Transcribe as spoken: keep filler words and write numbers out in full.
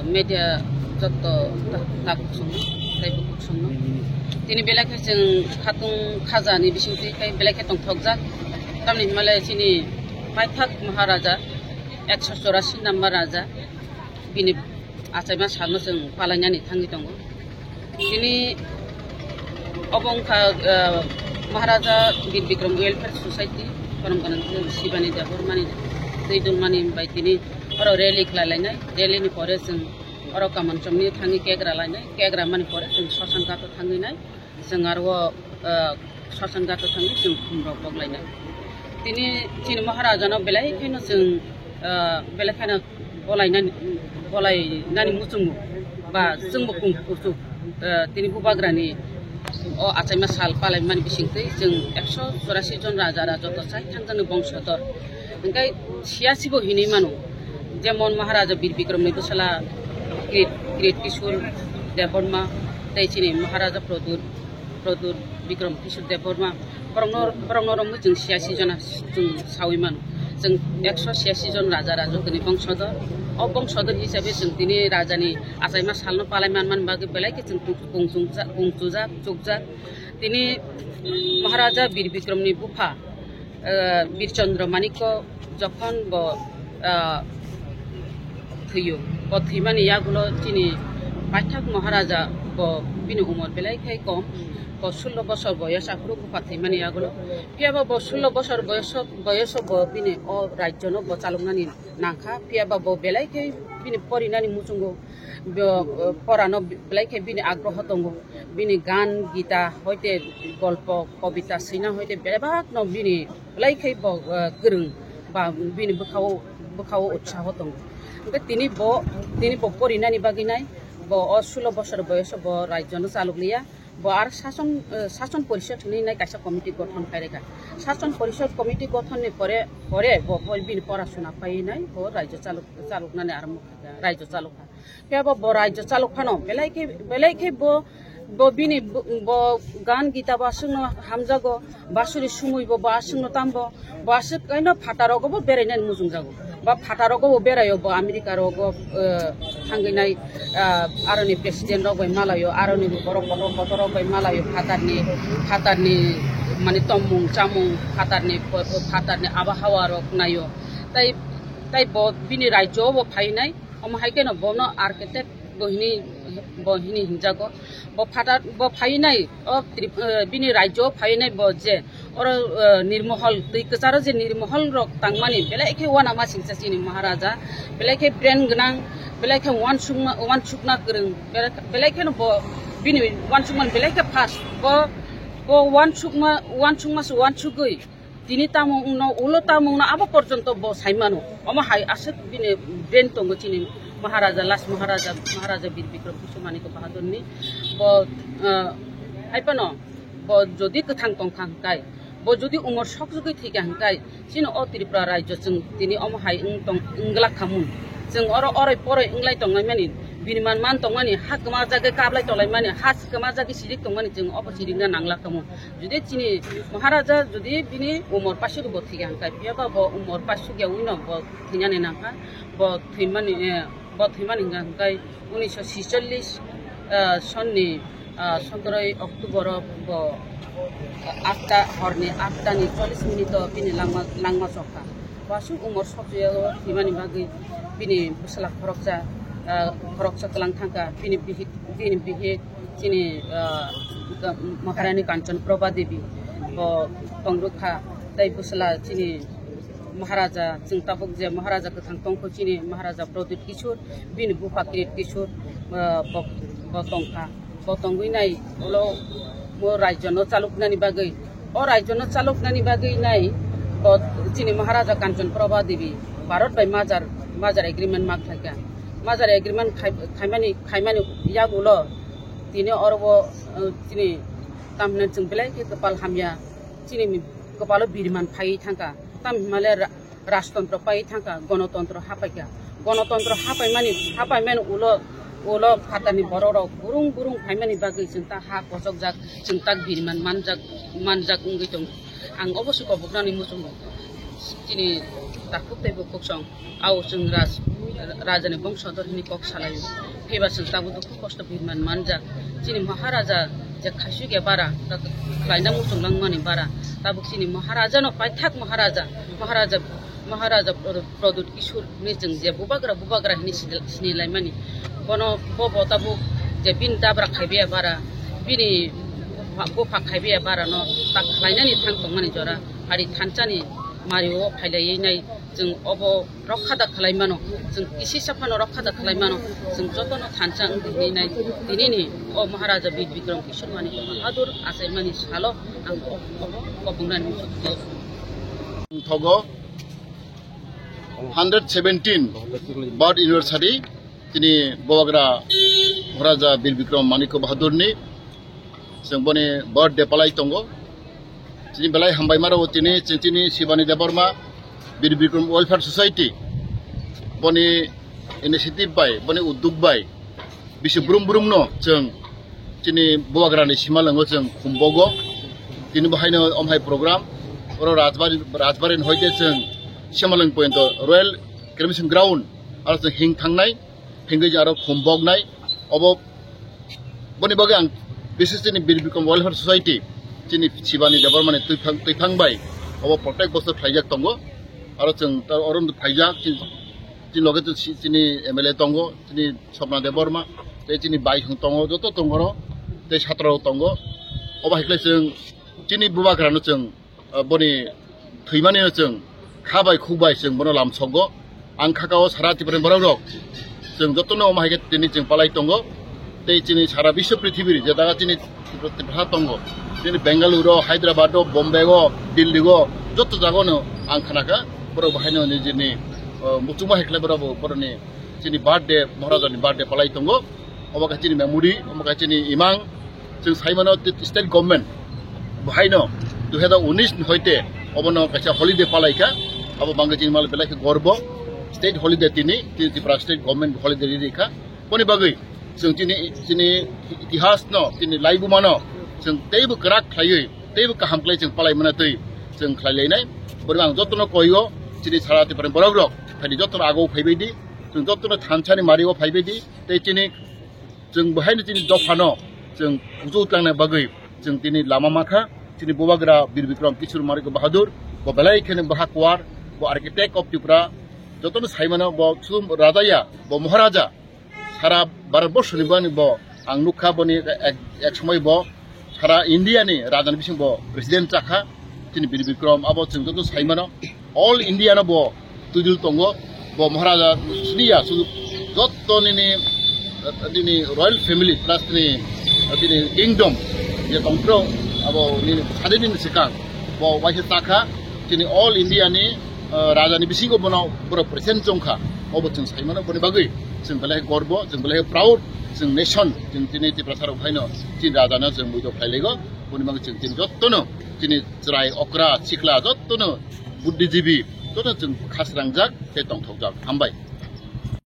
Media jotto takhuk songno tei bukhuk songno. Tini belai khe chwng khatung khajani bisingtwi khai belai khe tongthokjak. Tamni hwnmale chini paithak Maharaja, ekso chorasi number raja, bini achaima salno chwng palainani thangwi tongo. Tini obo wngkha, ah, Maharaja Bir Bikram Welfare Society, Korom Korom Sibani Debbarmani twi dulmani bai tini oro rally khlai lainai. Rally ni pore chwng oro Kamanchomni thangwi cake ra lainai. Cake ra mani pore chwng Sosanghato thangwi nai. Chwng aro, ah, Sosanghato thangwi chwng khumrok bok lainai. Tini chini Maharaja no belai kheno chwng, ah, belai kheno bolainani, bolainani muchungo ba chwngbo kung kuchuk, eh, tini bubagrani o achaima sal palaimani bisingtwi chwng ekso chorasi jon raja raja to chai thangjakni bongsodor. Hwnkhe siyasibo hinwi mano, jemon Maharaja Bir Bikramni bwsala Krit, Krit Kishore Debbarma tei chini Maharaja Pradyut Pradyut Bikram Kishore Debbarma, borokno, borokno romwi chwng siyasi jona chwng sawi mano. Chwng ekso siyasi jon raja rajotini bongsodor. O bongsodor hisabe chwng tini rajani achaima salno palai man, man bagwi belai khe chwng kung-, kung chungjak, kung chujak, chukjak. Tini Maharaja Bir Bikramni bupha, eh, Bir Chandra Manikko jokhon bo, ah, thwiyo. Bo thwimani yagulo chini paithak Maharaja bo bini umor belai khai kom. Bo sullo bosor boyos aphuru bupha thwimani yagulo. Phiyaba bo sullo bosor boyos, boyoso bo bini o rajyono bo chaloknani nangkha. Phiyaba bo belai khai bini porinani muchungo bo, eh, porano belai khai bini agroho tongo. Bini gan gita hoite golpo kobita swina hoite bebakno bini belai khai bo, eh, kwrwng ba bini bwkhao, bwkhao utsaho tongo. Hwnkhe tini bo, tini bo porinani bagwi nai bo o sullo bosor boyoso bo rajyono chalokliya. Bo ar sason, eh, sason porishod hinwi nai kaisa committee gothon khai rwkha. Sason porishod committee gothonni pore, pore bo, bo bini porasuna paiwi nai bo rajyo chalok, chaloknani arombo khaikha, rajyo chalokha. Phiya bo, bo rajyo chalok phano belai khe, belai khe bo, bo bini bo, bo gan gita bo aswkno hamjago, basuri sumui bo, bo aswkno tambo, bo aswk kaino phataro go bo berainani muchungjago. Ba phataro go bo beraio bo America rogo, eh, thangwi nai, ah, aroni president rok bai malaio, aroni borok kotor kotor rok bai malaio phatarni, phatarni mani tongmung chamung, phatarni, phatarni abahawa rok naio. Tai, tai bo bini rajyo bo phainai. Omo hai kheno bono architect bo hini, bo hini hinjago. Bo phatar, bo phainai, o Trip-, eh, bini rajyo phainai bo je oro, eh, nirmohol, twi kwcharo je nirmohol rok tangmani, belai khe uanama singcha chini Maharaja, belai khe brain gwnang, belai khe uansukma, uansukna kwrwng, belai, belai kheno bo bini uansukmani belai khe fast. Bo, bo uansukma, uansukma se uansugwi, tini tamo wngno, ulo tamo wngno, abo porjonto bo sai mano. Omo hai aswk bini brain tongo chini Maharaja, last Maharaja, Maharaja Bir Bikram Kishore Manikya Bahadurni. Bo, ah, hai phano, bo jodi kwthang tongkha hwnkhe, bo jodi umor sokjagwi thwikha hwnkhe, chini o Tripura rajyo chwng tini omo hai wng tong, wng glak kha mun. Chwng oro oroi poroi wng lai tonglaimani, bini man man tongmani, ha kwmajagwi kablai tonglaimani, ha kwmajagwi sirik tongmani chwng obo sirikna nang glak kha mun. Jodi chini Maharaja jodi bini umor paisuk bo thwikha hwnkhe, phiya ba bo umor paisuk ya wngno bo thwinani nangkha, bo thwimani, eh, bo thwimani hwnkha hwnkhe unisho sicholish, eh, sonni, eh, sotoroi October o bo atta, horni atta ni chollish minute o bini langma, langma chokha. Bo aswk umor sokjagwi thwimani bagwi bini bwsla khoroksa, eh, khoroksa twlang thangkha, bini bihik, bini bihik chini, ah, Maharani Kanchan Prabha Devi bo tongrwkha, tei bwsla chini Maharaja, chwng tabuk je Maharaja kwthang tongkho chini Maharaja Pradyut Kishore, bini bupha Kirit Kishore, ah, bo, bo tongkha. Bo tongwi nai ulo mo rajyo no chaloknani bagwi, o rajyo no chaloknani bagwi nai bo chini Maharaja Kanchan Prabha Devi Bharat bai major, major agreement ma khlaikha. Major agreement khai-, khaimani, khaimani yagulo tini oro bo, eh, chini tamhinai chwng belai khe kwpal hamya, chini kwpalo biriman phaiwi thangkha. Tamni hwnmale ra-, rajtontro paiwi thangkha, gonotontro hapaikha. Gonotontro hapaimani, hapaimani ulo, ulo phatarni borok rok burung burung phaimani bagwi chwng ta ha kochokjak, chwng ta biriman manjak, manjak wngwi tongo. Ang obo se koboknani muchungo chini Takhuk tei bukhuk song, ao chwng raj-, rajani bongso dor hwnwi kok salaio. Phiba chwng tabuk dukhu kosto birman manjak. Chini Maharaja je khaisuk ya bara, ta-, khlaina muchung langmani bara. Tabuk chini Maharajano paithak Maharaja, Maharaja, Maharaja Pro-, Pradyut Kishore hwnwi chwng je bubagra, bubagra hwnwi sini-, sinilaimani. Bono, bo, bo tabuk je bini dabra khaibai ya bara, bini bupha, bupha khaibai ya bara no ta khlainani thang tongmani jora. Hari thansa ni mario phailaiwi nai chwng obo rokha da khlai mano, chwng kisisa phano rokha da khlai mano, chwng jotono thansa wngwi hinwi nai. Tinini o Maharaja Bir Bikram Kishore Manik Bahadur achaimani salo ang o, o, o bungrani muchuk. Thogo hundred seventeen birth anniversary tini Bubagra Maharaja Bir Bikram Manik Bahadurni chwng boni birthday palai tongo. Chini belai hambai maro tini chini Shivani Debbarma, Bir Bikram Welfare Society, boni initiative bai, boni udduk bai, bisi brum brum no chwng chini Bubagrani simalango chwng khumbogo. Tini bo haino omhai program, oro Rajbari, Rajbari hoite chwng simalang pointo Royal Cremation Ground, aro chwng hing thangnai, hingwi aro khumboknai, obo Boni bagwi ang bises chini Bir Bikram Welfare Society, chini Shivani Debbarmani twiphang, twiphang bai obo protek bosor khlaijak tongo. Aro chwng ta-, oro phaijak, chini, chini loge chini M L A tongo, chini Swapna Debbarma, tei chini bai hwn tongo, joto tongo oro, tei satra rok tongo. Obo hai khe chwng chini Bubagrano chwng ah, boni thwimani no chwng kha bai khuk bai chwng bono lamsogo. Ang kha kao sara Tripura ni borok rok chwng jotono omo hai khe tini chwng palai tongo. Tei chini sara biswa prithibiri je daga chini Tripura tongo, chini Bengaluru, Hyderabad o, Bombay o, Delhi o, joto jaga no ang khna kha borok bo haino nijini, ah, muchungma hai khlai borok bo boroni chini birthday, Maharaja ni birthday palai tongo. Obo khe chini memory, obo khe chini imang. Chwng sai mano state government bo haino dui hazar unis ni hoite obono kaisa holiday palai kha. Abo bangwi chini mal belai khe gorbo. State holiday tini, tini Tripura state government holiday ri ri kha. Boni bagwi chwng chini, chini itihas no, chini laibuma no chwng teibo kwrak khlaiwi, teibo kaham khlai chwng palai mana twi chwng khlai lainai. Boni ang jotono koio chini sara Tripura ni borok rok, phaidi jotono ago phaibai di, chwng jotono thansa ni mario phaibai di, tei chini chwng bo haino chini dophano chwng kuchuk tlangnai bagwi chwng tini lama makha. Chini Bubagra Bir Bikram Kishore Manik Bahadur, bo belai kheno baha kuar, bo architect of Tripura, jotono sai mano bo sum raja ya, bo Maharaja, sara Bharat borso ni bani bo ang nukha boni ek, ek somoi bo sara India ni raja ni bising bo president chakha. Chini Bir Bikram abo chwng joto sai mano. All India no bo twijul tongo. Bo Maharaja sini ya, sudu joto nini, nini royal family plus nini, nini kingdom je tongphro abo nini sade nini sikang bo waisa chakha. Chini all India ni, ah, raja ni bisingo bono borok present chongkha. Obo chwng sai mano, boni bagwi chwng belai gorbo, chwng belai proud, chwng nation, chwng chini Tiprasa rok haino chini raja no chwng muito khlai lego. Boni bagwi chwng chini jotono chini chwrai okra sikla jotono buddhijibi jotono chwng khasrangjak tei tongthokjak. Hambai.